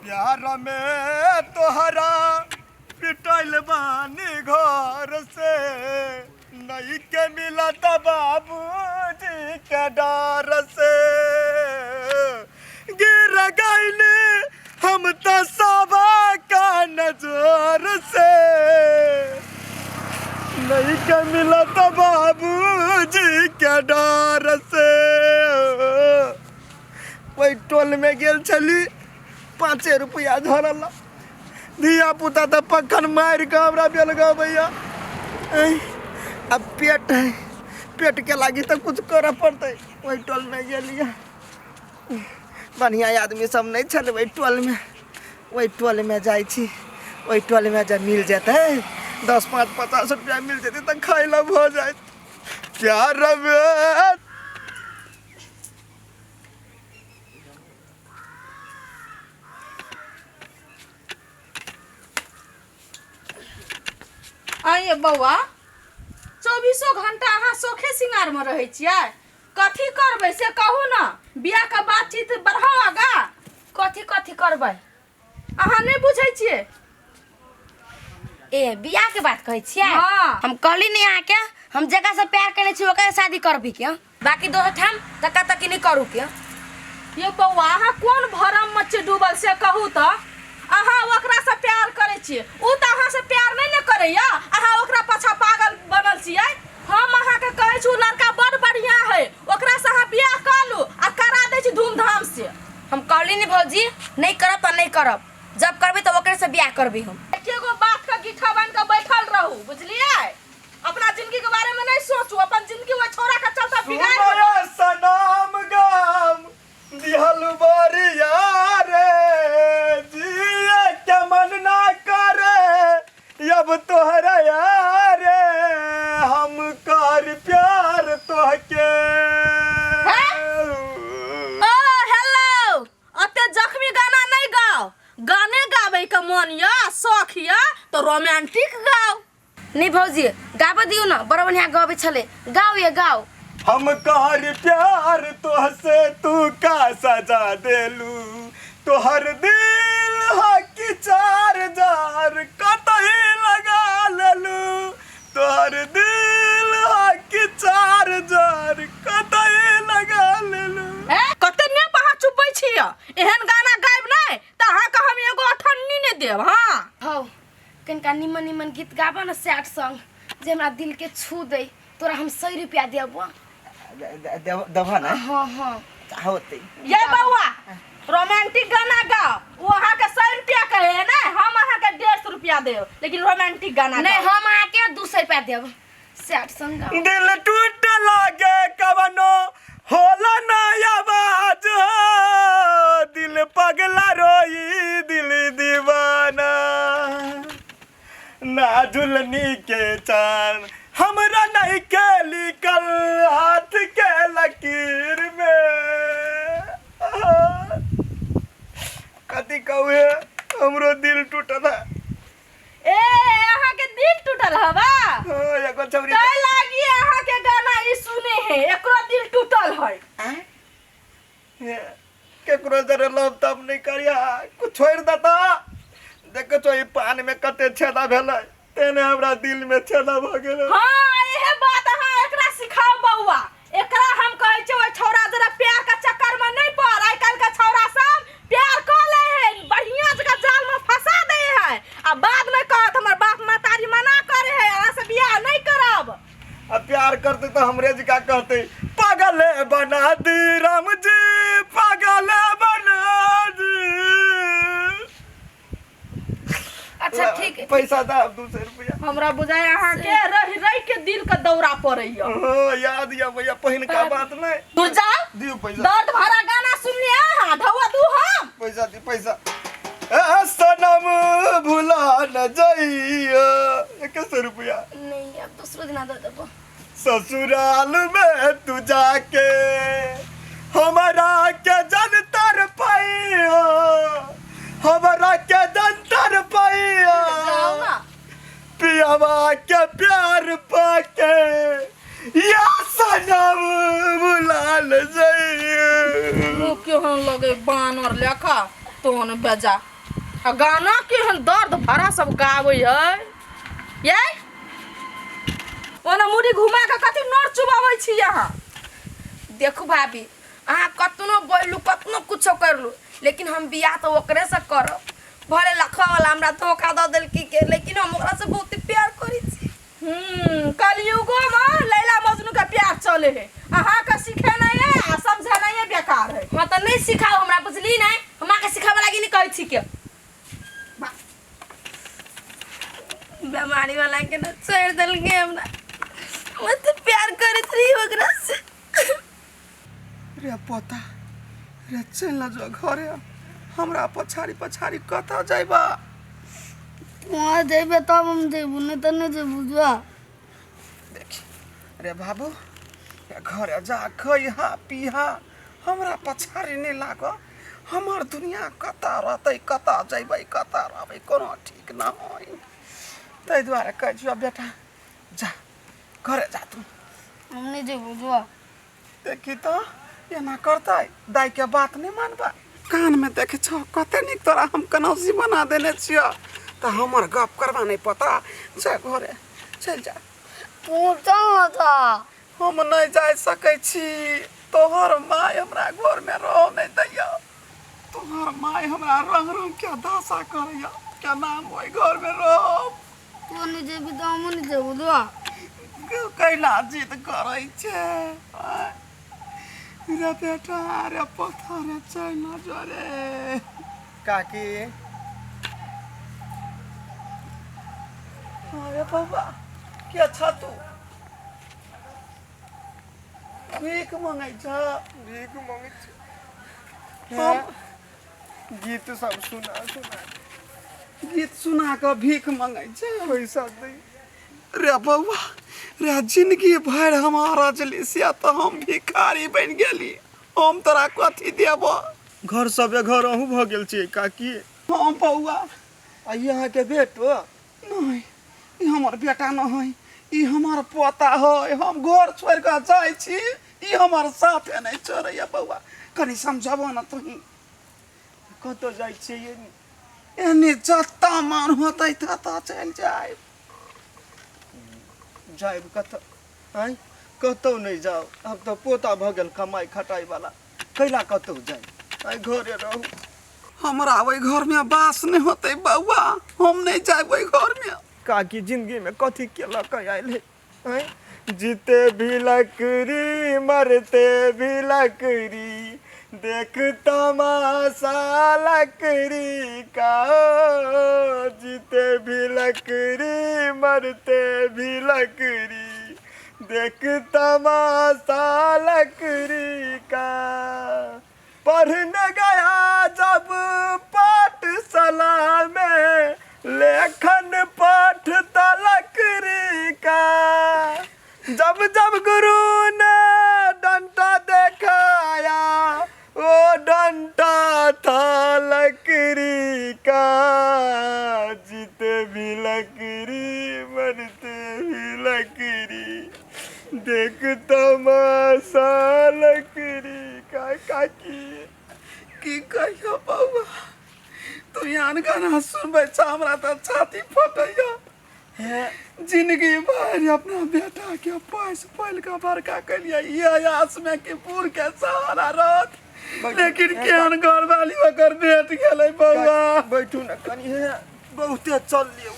प्यार में तोहरा पिटल बानी घर से, नहीं के मिलत बाबूजी के डर से। गिर गईली हम तो सबा का नजर से, नहीं के मिलत बाबूजी के डर से। ओहि टोलमे गेल छली, 5 रुपैआ झड़ल। धिया पुता तऽ पक्खन मारि कऽ हमरा बेलगबैया। आब पेट है, पेटके लागी तऽ कुछ करऽ पड़तै। ओहि टोलमे गेलियै, बढ़िआँ आदमी सब नहि छलै ओहि टोलमे। ओहि टोलमे जाइ छी, ओहि टोलमे जे मिल जेतै 10 5 50 रुपैआ मिल जेतै तऽ खाइ लए भऽ जायत। प्यार मे आइए बौआ, 24 घंटा अहाँ शौखे सिंगारमे रहै छियै, कथी करबै से कहू ने। बियाहके बातचीत बढ़ाउ आगा। कथी कथी करबै? अहाँ नहि बुझै छियै। ए बियाह के बात कहै छियै? हाँ। हम कहली नहीं अहाँके, हम जकरा से प्यार केने छी ओकरा शादी करबी के, बाकी दोसर ठाम धक्का तक्की नहीं करू के। ये बौआ, अहाँ कोन भरम में छियै डूबल से कहू तऽ। अहाँ ओकरा से प्यार करै छियै, उ तऽ अहाँ से प्यार नहि ने करैया, अहाँ ओकरा पाछा पागल बनल छियै। हम अहाँके कहै छी, उ लड़का बड़ बढ़िया है, ओकरा से अहाँ बियाह कऽ लू आ करा दै छी धूमधाम से। हम कहली नहीं भौजी, नहीं करब तऽ नहीं करब, जब करबी तऽ ओकरे से बियाह करबी हम। एकेगो बात के गिठा बन के बैठल रहू, बुझलियै? अपना जिंदगी के बारे में नहीं सोचू, अपन जिंदगी वो छोरा के चलते बिगाड़ सुनया सनाम गाम दिहल बरिया रे, जिए के मन ना करे अब तोहरा यारे, हम कर प्यार तोहके। ओ हेलो, अते जख्मी गाना नहीं गाओ, गाने गावे के मन या शौख या तो रोमांटिक गाओ। नहीं भौजी, गाबऽ दियौ ने, बड़ बढ़िया गबै छलै, गाओ ये गाओ। हम कर प्यार तोहसे तू का सजा देलू, तोहर दिल हकी चार जार कतही लगा लेलू, तोहर दिल हकी चार जार कतही लगा लेलू। ए, कते ने अहाँ चुपै छियै, एहन गाना गायब नहि तऽ अहाँके हम एगो अठन्नी नहि देब। हाँ हौ, कनिका निमन निमन गीत गाबऽ ने सैड सॉन्ग, जे हमरा दिल के छू दे, तोरा हम 100 रुपया देबो। देबह ने? हाँ हाँ। होतै। ये बौआ, रोमांटिक गाना गाओ, वो अहाँके 100 रुपया कहे है ने, हम अहाँके 150 रुपया देब, लेकिन रोमांटिक गाना नहीं, गाओ। हम अहाँके 200 रुपया देब, सैड सॉन्ग गाओ। दिल टूट लागे कवनो होला ना आवाज हो, दिल पगला रोई दिल दीवाना, ना झुलनी के चान हमरा नहीं के लिखल हाथ के लकीर में। कथी कहू हे, हमरो दिल टूटल है। ए अहाँके दिल टूटल हवा? हाँ, एगो छौरी तै लागी अहाँके गाना ई सुने है, एकरो दिल टूटल है। हे, केकरो जरे लव तब नहीं करिया, कुछ छोड़ देता। देखो छो ई पान में कते छेदा भेलै, तेने हमरा दिल में छेदा भ गेलै। हाँ, इहे बात अहाँ एकरा सिखाओ बौआ। एकरा हम कहै छियै ओहि छौड़ा जरा प्यार के चक्कर में नहीं पड़। आइ काल्हि के छौड़ा सब प्यार कऽ लै है, बढ़िया जगह जाल में फंसा दै है, आ बाद में कहत हमर बाप महतारी मना करे है, अहाँ से बियाह नहीं करब। आ प्यार करते तो हमरे जी का कहते, पागल बना दी राम जी, पागल बना दी। अच्छा ठीक है, पैसा दा अब 200 रुपया। हमरा बुझाय अहाँ के रह रह के दिल के दौरा पड़ैया। हाँ, याद या भैया पहिन का बात नहीं। दूर जाओ। दियो पैसा। दर्द भरा गाना सुनलिए अहाँ, ढौआ दू हम। पैसा दी पैसा। ए सनम भुला न जाइयो, 100 रुपया। नहीं, अब दूसरो दिन दे देबो। ससुराल में तू जाके हमारा के जनतर पाइयो, हमारा के जनतर पाइयो, जाओ ना। पियावा के प्यार पाके या सनम भुला न जाइयो। मुँह केहन लगे बानर लेखा, तोन बेजा। आ गाना केहन दर्द भरा सब गाबै है ये ओना मुड़ी घुमा के कथी नोर चुबाबै छी अहाँ देखू भाभी अहाँ कतनो बोललू कतनो कुछो करलू लेकिन हम बियाह तऽ ओकरेसँ करब भले लखवा वाला हमरा धोखा दऽ देलकी के लेकिन हम ओकरा से बहुत प्यार करै छी कलयुगो में लैला मजनू के प्यार चले है अहाँ के सिखेनाइ है आ समझेनाइ है बेकार है हाँ तऽ नहीं सिखाओ हमरा बुझली नहीं हम अहाँके सिखाबे लागी नहीं कहै छी के बीमारी वाला के ना छोड़ देलकै हमरा हम तऽ प्यार करैत रही ओकरा से रे पोता रे चल न जो घरे हमरा पछाड़ी पछाड़ी कतऽ जइबा वहाँ जेबे तब हम जेबू नहीं तऽ नहीं जेबू बुझुआ देखी रे बाबू रे घरे जा खइहा पीहा हमरा पछाड़ी नहि लाग हमर दुनिया कतऽ रहतै कतऽ जइबै कतऽ रहबै कोनो ठीक न होइ ताहि दुआरे कहै छियौ बेटा जा घरे जा तू हम नहीं जेबू बुझुआ देखी तऽ एना करतै दाइके बात नहि मानबै कानमे देखै छौ कते नीक तोरा हम कनौसी बना देने छियौ तऽ हमर गप करबा नहि पता जा घरे चलि जा तू चल न था हम नहि जा सकै छी तोहर माय हमरा घरमे रह नहि दैया तोहर माय हमरा रंग रंग के दशा करैया केना हम ओहि घरमे रहब तू नहीं जेबी तो हमहूँ नहीं जेबू दुआ कैला जिद करै छै आँय? रे बेटा रे पोता रे चल ना जो रे काकी अरे बाबा के छ तू भीख मंगै छ भीख मंगै छी हम गीत सब सुना सुना गीत सुना कऽ भीख मंगै छै पैसा दे रे बौआ रे जिंदगी भरि हम रजली से तऽ हम भिखारी बनि गेली हम तोरा कथी देबऽ घर सब घर अहूँ भऽ गेल छियै काकी हम बौआ आ ई अहाँके बेटो नहि ई हमर बेटा नहि है ई हमर पोता है हम घर छोड़ि कऽ जाइ छी ई हमर साथे नहि छोड़ैया बौआ कनि समझबो ने तुही कतऽ जाइ छियै एने जतऽ मन होतै ततऽ चलि जायब जायब कतऽ आँय कतहु नहि जाउ आब तऽ पोता भऽ गेल कमाइ खटाइवला कैला कतहु जाय आइ घरे रहू हमरा ओहि घरमे बास नहि होतै बौआ हम नहि जायब ओहि घरमे काकी जिंदगीमे कथी केलक आयल है आँय जीते भी लकड़ी मरते भी लकड़ी देख तमाशा लकड़ी का जीते भी लकड़ी मरते भी लकड़ी देख तमाशा लकड़ी का पढ़ने गया जब पाठशाला में लेखन पाठ तलकरी का जब जब गुरु ने डंटा दिखाया वो डंटा था लकड़ी का जीते भी लकड़ी मरते भी लकड़ी देख तमाशा लकड़ी का काकी की कहियो बौआ तू एहन गाना सुनबै छ हमरा तऽ छाती फटैया जिंदगी भरि अपना बेटा के पैस पालि कऽ बड़का केलियै इएह आस में कि बूढ़ के सहारा रहत लेकिन केहन घरवाली ओकर भेट गेलै बौआ बैठू ने कनि हे बहुते चल लियौ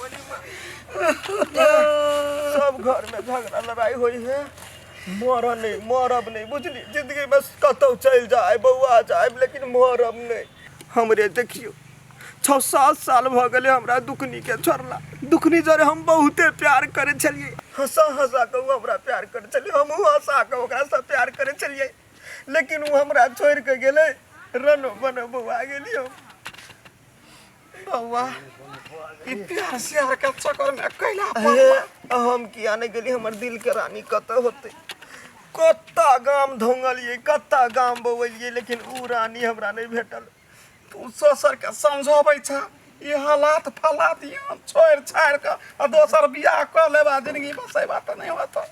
सब घर में झगड़ा लड़ाई होइ है मरऽ नहि मरब नहि बुझली जिंदगी में कतहु चलि जाय बौआ जायब लेकिन मरब नहि हमरे देखियौ छओ सात साल भऽ गेलै हमरा दुखनीके छोड़ला दुखनी जरे हम बहुते प्यार करै छलियै हँसा हँसा कऽ ओ हमरा प्यार करै छलियै हमहूँ हँसा कऽ ओकरासँ प्यार करै छलियै लेकिन ओ हमरा छोड़ि कऽ गेलै रनो बनो बौआ गेलियै हम बौआ ई प्यार स्यार के चक्कर में कैला हे हम किया नहि गेली हमर दिल के रानी कतऽ होतै कत्ता गाम धोंगलियै कत्ता गाम बौएलियै लेकिन ओ रानी हमरा नहि भेटल तू ससुर के समझाबै छ ई हालात फलात यहाँ छोड़ि छाड़ि कऽ आ दोसर बियाह कऽ लेबा जिंदगी बसेबा तऽ नहि होतौ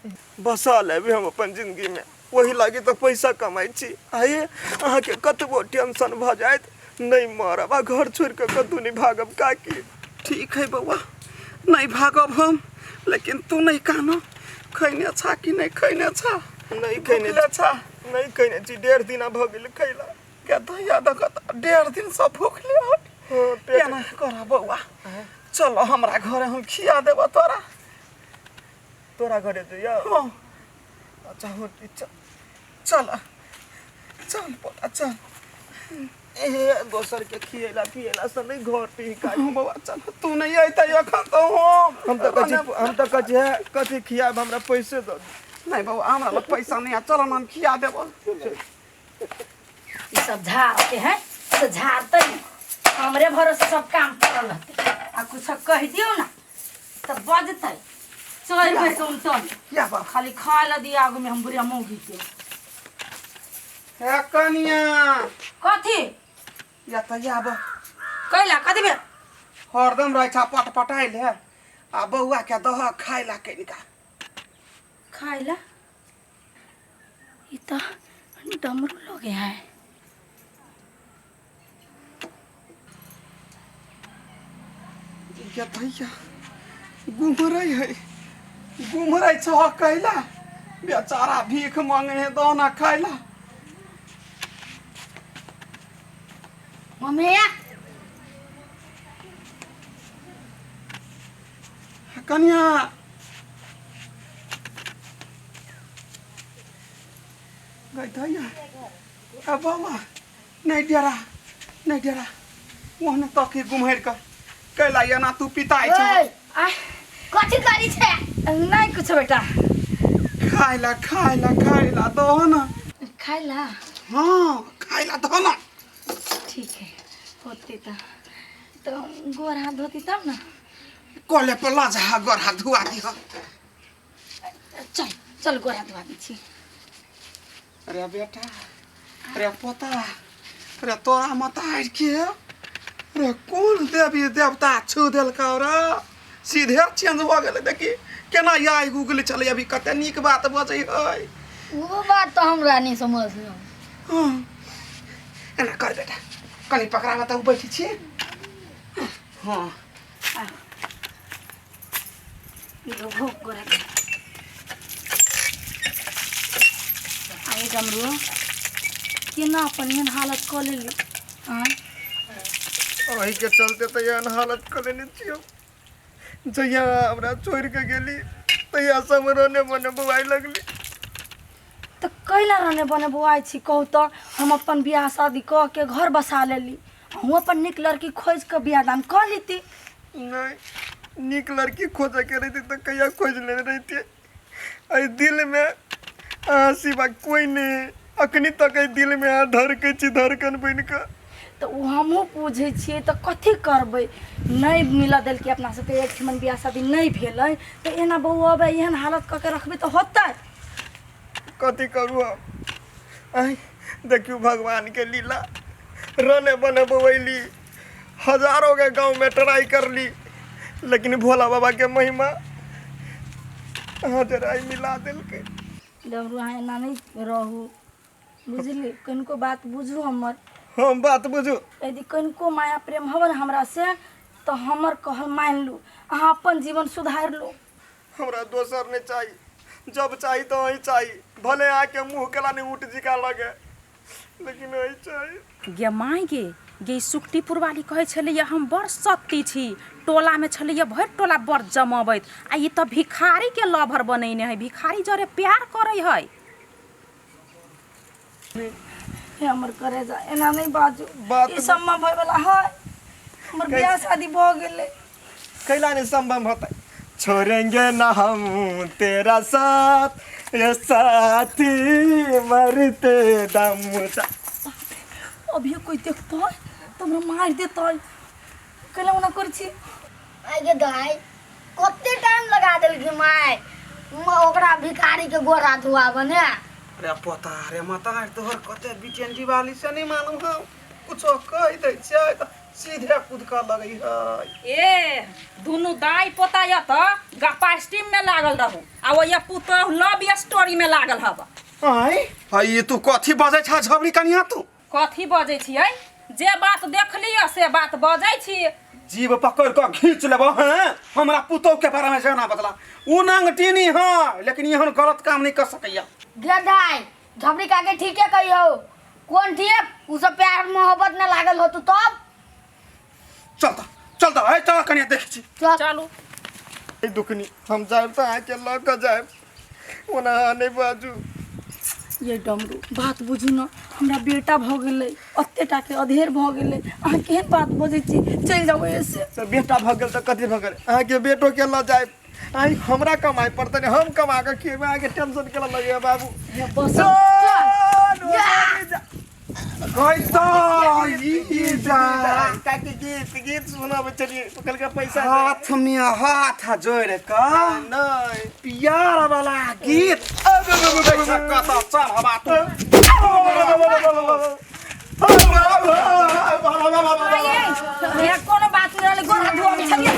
बसा लेबै हम अपन जिंदगीमे ओहि लागी तऽ पैसा कमाइ छी आये अहाँके कतबो टेंशन भऽ जायत नहि मरब आ घर छोड़ि कऽ कतहु नहि भागब काकी। ठीक है बौआ, नहीं भागब हम, लेकिन तू नहीं कानो। खैने छा कि नहीं खैने छा? नहीं खैने। भुखले छा? नहीं खैने छी, 1.5 दिना भऽ गेल खैला। के दैया दक 1.5 दिन से भूखले हट। हाँ, पेट केना कर बौआ, चलो हमरा घरे, हम खिया देब तोरा। तोरा घरे जइया? हाँ। अच्छा हो, ठीक छ। चल चल पोता चल। ए दोसर के खिएला पिएला से नहीं घटी काकी। हाँ, बौआ चल, तू नहीं अइतै अखन तो हम हम तऽ कथी, हम तऽ कथी है, कथी खियाब, हमरा पैसे दऽ दे। नहीं बौआ, हमरा लग पैसा नहीं है, चल हम खिया देब। ई सब झाड़ते हैं से झाड़ते नहीं, हमरे भरोसे सब काम करल रहते आ कुछ कह दियो ना तो बजते चल में तुम तुम या बाबा खाली खाए ला दिया आगू में हम बुढ़िया मौगी के। हे कनिया। कथी? या तऽ याब। कैला कथी भेल? हरदम रहै छ पटपटाइल है, आ बौआ के दह खाय ला कनिका। खाए ला? ई तो डमरू लगे है। या भैया गुमरै है, गुमरै छ कैला, बेचारा भीख मांगे है, दहना खाइला। मम्मी। कनिया गई दैया, आ बौआ नहीं डेरा, नहीं डेरा, ओहने तकी गुमहर कर कैला एना तू पिताइ छ? आ कथी करी छै? नहीं कुछ बेटा। खाइला खाइला खाइला दहना। खाए ला? हाँ, खाइला दहना। ठीक है, होते तो गोर हाथ धोती तब ना। कले पर लऽ जा, गोर हाथ धुआ दिह। चल चल, गोर हाथ धोआ दै छी। अरे बेटा, अरे पोता, अरे तोरा मतार के, अरे कोन देवी देवता छू देलकौ रे, सीधे चेंज भऽ गेलै। देखी केना आइ गूगल छलै, अभी कते नीक बात बजै है। वो बात तो हमरा नहीं समझलहुँ। हँ, एना कर बेटा, कनि पकड़ाबऽ तऽ बैठै छियै। हाँ। धो गोर हाथ। आइ डमरू केना अपन एहन हालत कऽ लेली आँय? अहीके चलते तऽ एहन हालत कऽ लेने छियौ। जहिया हमरा छोड़ि कऽ गेली तहिया सब रोने बने बौआइ लगली। तऽ कैला रहने बने बौआइ छी कहू तऽ? हम अपन बियाह शादी कऽ के घर बसा लेली, अहूँ अपन नीक लड़की खोजि कऽ बियाह दान कऽ लेती। नहि, नीक लड़की खोजऽके रहितै तऽ कहिया खोजि लेने रहितियै। एहि दिलमे अहाँ सिवा कोइ नहि, अखनी तक एहि दिलमे अहाँ धड़कै छी धड़कन बनि कऽ। तऽ ओ हमहूँ बुझै छियै, तऽ कथी करबै, नहि मिलऽ देलकै अपना सबके, एकठमन बियाह शादी नहि भेलै तऽ एना बौअबै, एहन हालत कऽ के रखबै तऽ होतै? कथी करू हम? आँय देखियौ भगवानके लीला, रने बने बौअली, हजारों के गाँव में ट्राई करली, लेकिन भोला बाबा के महिमा अहाँ जरा मिला देलकै। डमरू, अहाँ एना नहि रहू, बुझली? कनिको बात बुझू हमर। हम बात बुझू? यदि कनिको माया प्रेम हबे ने हमरा से तऽ हमर कहल मानि लू, अहाँ अपन जीवन सुधारि लू। हमरा दोसर नहीं चाही, जब चाही तो वही चाही, भले आके मुँह केला नहीं उठ जिका लगे, लेकिन वही चाही। गे माय गे, गे सुखटीपुर वाली कहै छलैया हम बड़ सत्ती छी, टोलामे छलैया भरि टोला बड़ जमबैत, आ ई तऽ भिखारीके लभर बनेने है, भिखारी जरे प्यार करै है। हे हमर करेजा, एना नहि बाजू। बात ई सम्भव होय वाला है? हमर बियाह शादी भऽ गेलै। कैला नहीं संभव होता? छोड़ेंगे ना हम तेरा साथ ये साथी मरते दम तक। अभियो कोई देखतै तऽ हमरा मारि देतै। कैला ओना करै छी? आइ गे दाइ, कते टाइम लगा देलखिन माय ओकरा भिखारी के गोरा धुआबऽ ने। अरे पोता, अरे माता तोहर कते बिटेंडी वाली से नहीं मालूम, हम कुछो कहि दै छियै तऽ सीधे कूद कऽ लगै है। ए दुनू दाई पोता या तऽ गप्पा स्टीम में लागल रहू आ ओया पुतोह लव स्टोरी में लागल हब। आय हई, तू कथी बजै छ झबरी कनिया तू? कथी बजै छियै? जे बात देखलियै से बात बजै छी। जीभ पकड़ कऽ घींच लेबो। हैं, हमरा पुतोह के बारे में जाना बदला उ नंगटीनी है, लेकिन एहन गलत काम नहीं कर सकैया। गेंदाई झबरी काके ठीके कहियो, कोन ठीक उ सब प्यार मोहब्बत न लागल हो तू तब। चल त, चल त, ए चल कनिया देख छी। चल। चलू। ए दुखनी, हम जायब तऽ अहाँके लऽ कऽ जायब, ओना अहाँ नहि बाजू। ये डमरू, बात बुझू ने, हमरा बेटा भऽ गेलै, ओते टाके अधेर भऽ गेलै, अहाँ केहन बात बजै छी? चलि जाउ एहिसँ। तऽ बेटा भऽ गेल तऽ कथी भऽ गेल? अहाँके बेटोके लऽ जायब। अहीं हमरा कमाइ पड़तै ने, हम कमा कऽ खिएबै। अहाँके टेंशन केना लगैया बाबू? बस। चल, ओना जा। काकी गीत गीत सुनाबै छलियै, कहलकै पैसा दे। हाथ में हाथ जोड़ कऽ नहि प्यार वाला गीत कतऽ चल हवा तू। ये कोनो बात नहि रहलै, गोर हाथ धोअबै छलियै।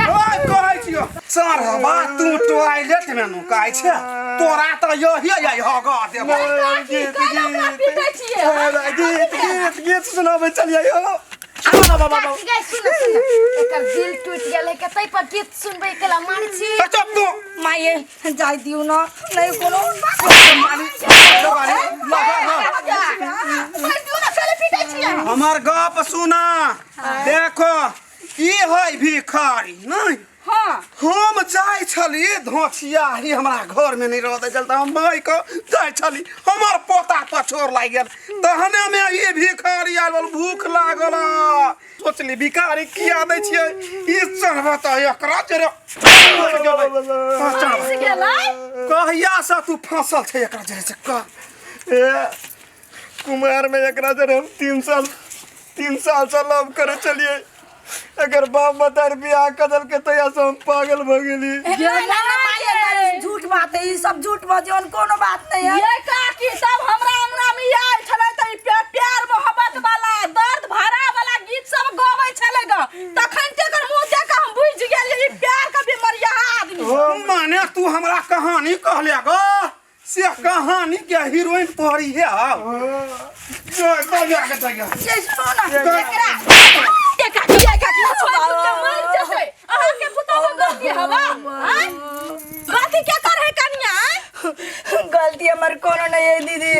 ओइ कहै छियौ चल हवा तू टॉयलेट में नुकाइ छै, तोरा तऽ यही यही हगा देबो। गीत पीटै छियै? गीत गीत गीत सुनाबै छलियै यौ। काकी गै, सुन सुन, एकर दिल टूटि गेल है के तै पर गीत सुनबै के ला मारै छी। ए, चुप तू। माये, जाय दियौ ने, नहि कोनो। हमर गप सुना, देखो ई है भिखारी नहीं। हाँ। हम जाइ छली धोछिया ही, हमरा घर में नहीं रह दै छल तऽ हम माय के जाइ छली, हमर पोता पछोर लागि गेल, तहने में ई भिखारी आयल, भूख लागल आ। सोचली भिखारी किया दै छियै, ई चढ़ब तऽ एकरा जरे गेलै। कहिया से तू फंसल छै एकरा जरे से कह। ए कुमार में एकरा जरे हम 3 साल, 3 साल से लव करे चलिए। एकर बाप मतार बियाह कर देलकै, तहिया से हम पागल भऽ गेली। नहीं, नहीं, नहीं, माये, नहीं, झूठ बात है, ई सब झूठ बात है, कोनो बात नहीं है। ये काकी, सब हमरा अंगना में आयल छलै तऽ ई प्यार मोहब्बत वाला दर्द भरा वाला गीत सब गबै छलै ग, तखन ते एकर मुंह देख के हम बुझि गेलियै ई प्यार के बीमरिया आदमी। माने तू हमरा कहानी कहले गो, से कहानी के हीरोइन तोहरी है। आओ ये सुनो ना। एकरा के काकी, ये काकी, मर जेतै अहाँ के पुतोह के गलती हवा आँय? गलती के कर है कनिया आँय? गलती हमर कोनो नहीं है दीदी,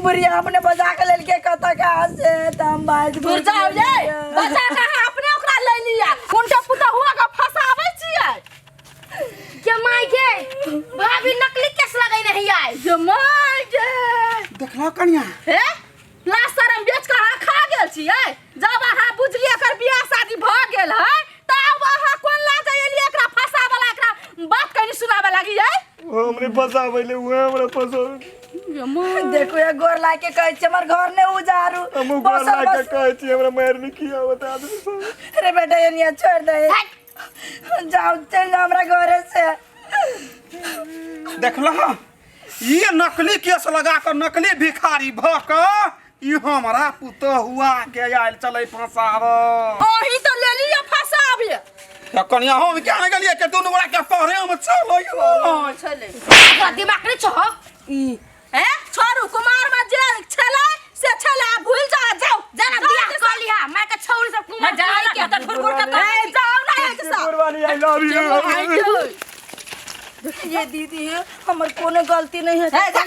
बुढ़िया अपने बजा के लेलके कतऽ कहाँ से, तऽ हम बाज। दूर जाओ ये, बचा के अहाँ अपने ओकरा ले लिया, कोनटा पुतहुआ के फसाबै छियै। के माय गे, भाभी नकली केस लगैने है आइ। ये माय गे। देखला कनिया? हे, प्लास्टर हम बेच कऽ अहाँ खा गेल छियै। जब अहाँ बुझलियै एकर बियाह शादी भऽ गेल है, तऽ आब अहाँ कोन लाज एलियै एकरा फसाबऽ, एकरा बात कनी सुनाबऽ लागियै? ओ हमरे फसाबै ले, उहे हमरा फसाबै। देखो, ये गोर लाके कहै छी, हमर घर नहि उजारू। हमहूँ गोर बसल लाग के बस। कहै छी, हमरा मारि नहि खियाबत आदमी सब। अरे बेटा, एनिया छोड़ दे, जाओ, चल जाओ हमरा घरे से। देखला, ये नकली केस लगा कर नकली भिखारी भ कऽ ई हमरा पुतहुआ के आयल चलै फंसाब। अहीं तऽ लेलियै फसाबियै। या कनिया, हम क्या नहीं गेलियै के दुनू गोरा के पहरे हम चलै। छलै। तोरा दिमाग नहि छौ? ई हे छोड़ू, कुमार में जे छलै से छलै, आब भूल जाओ, जाओ। जाना बियाह कर लिहा, माय के छौरी सब कुमार जा ना के तऽ घुर घुर के ए जाओ ना एक साथ। कुर्बानी, I love you. ये दीदी, हमर कोनो गलती नहीं है। हे जा,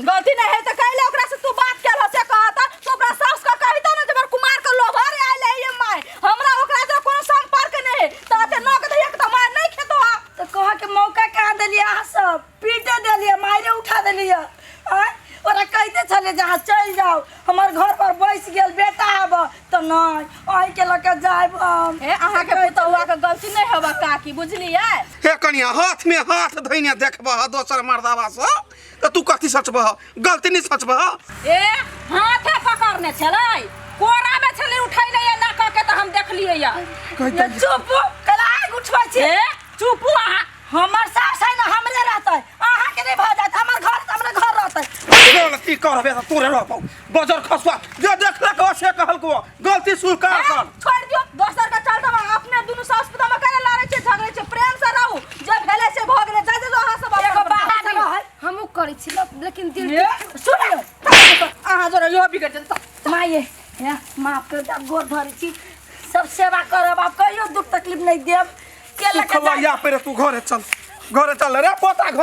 गलती नहीं है तऽ कैले ओकरा से तू बात केलहो से कहता तो ओकरा सास के कहितो ने जे हमर कुमार के लोभर आयल है। ये my, हमरा ओकरा से कोनो संपर्क नहीं है, तऽ एते नक दैया के तऽ मार नहीं खेतो आ। तऽ कह के मौका कहाँ देलियै अहाँ सब? पीटे देलियै, मारे उठा देलियै आँय। ओकरा कहिते छलियै जे अहाँ चलि जाउ, हमर घर पर बैस गेल बेटा आब तऽ नहि, अहीँके लऽ कऽ जायब हम। हे, अहाँके पुतहुआ के गलती नहीं हेबा काकी, बुझलियै? हे कनिया, हाथ में हाथ धैने देखबह दोसर मर्दाबा से तऽ तू कथी सोचबह? गलती नहीं सोचबह? ए, हाथे पकड़ने छलै, कोरा में छलै उठैले एना कऽ के, तऽ हम देखलियै या। ये चुप, कल आग उठबै छी। ए चुपू अहाँ। हमर सास है ने, हमरे रहतै, अहाँके नहि भऽ जायत। हमर घर तऽ हमरे घर रहतै। गलती करबे तऽ तोरे रहबौ बजर खसुआ। जे देखलक से कहलको, गलती स्वीकार कर। छोड़ि दियौ दोसर के चलते, अपने दुनू सास पुतोह में करे लड़ै छै झगड़ै छै। प्रेम से रहू, जे भेलै से भऽ गेलै, जा। करै छी लेकिन दिल ये सुनियो अहाँ जरा यो बिगड़ जेतै माये हे माफ कर देब गोर धरै छी सब सेवा करब आब कहियो दुख तकलीफ नहीं देब के लऽ के सुखला या पे रे तू घरे चल, घरे चल रे पोता घर।